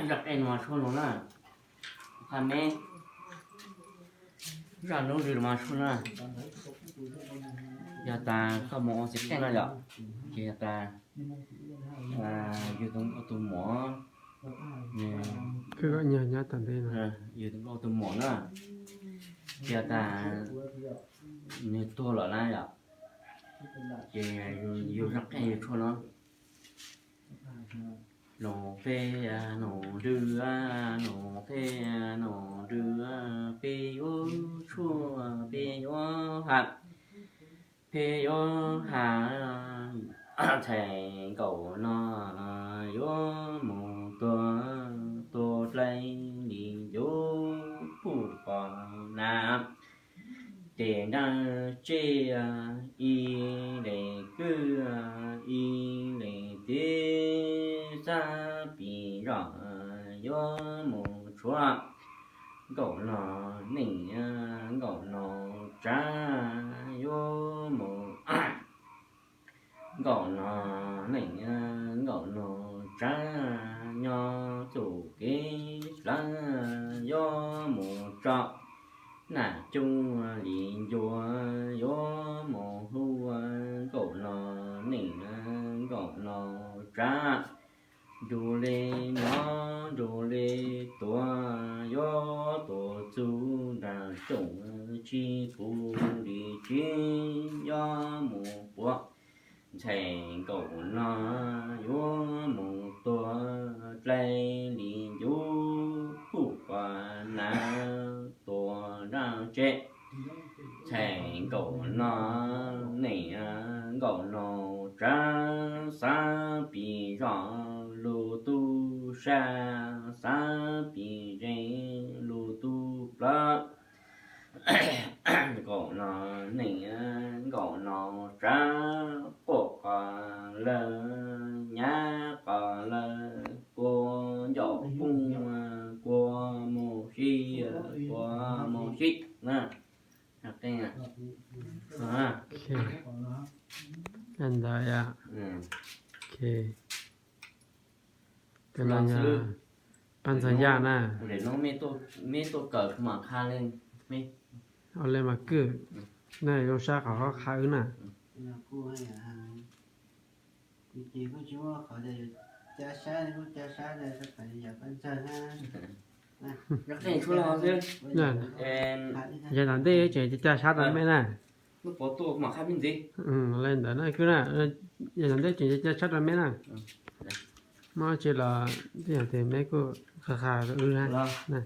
Zaj qej no tshuaj no na, qha me, zaj lub lw mas tshuaj na, yog tas koj mus ua txiv qej no yom, ces yog tas yus tus nkauj tus muam, yus tus nkauj tus muam na, ces yog tas nws tuag lawm na yom, ces yus zaj qej yus tshuaj no, no peb no rw, no peb no rw, peb yuav tshuaj peb yuav has, peb yuav has, ntxhais nkaum no yuav mus tuag, tuag dlai li ncuv puj qos na. Tes nraj tseb ib leeg kwj ib leeg teb, xab pis zos yuav mus tshuav, nkaum no neej, nkaum no tsav yuav mus, nkaum no neej, nkaum no tsav nyob txuj kev hlawv yuav mus tso, nam coob li ncuav yuav mus hu, nkaum no neej, nkaum no tsav, nrug le nyob nrug le tuag yuav tuag txug nraag rooj, tsis pum li tsis yuav mus puav, ntxhais nkaum no yuav mus tuag dlai li ncuv puj qos na, tuag nraj tseb. Ntxhais nkaum no neej, nkaum no tsav, xab pis zos lug tub sab, xab pis ze lug tub plawv. Nkaum no neej, nkaum no tsav, quaj qos lawm, nyab qos lawm, kua ncauj poob, kua mus sib, kua mus sib na. Ntawd yog, tes no yog pab ntxog yaj na. Meb tuaj kawm kuv mam qha le. Ua le mas kwj, na zoo sab qhov qha wb na. Yog tom ntej tseem ca sab rau meb na. Le ntawd na kwj na, yog tom ntej tseem ca sab rau meb na. Muaj tsi los tej yam tes meb kuj qha qha rau wb na.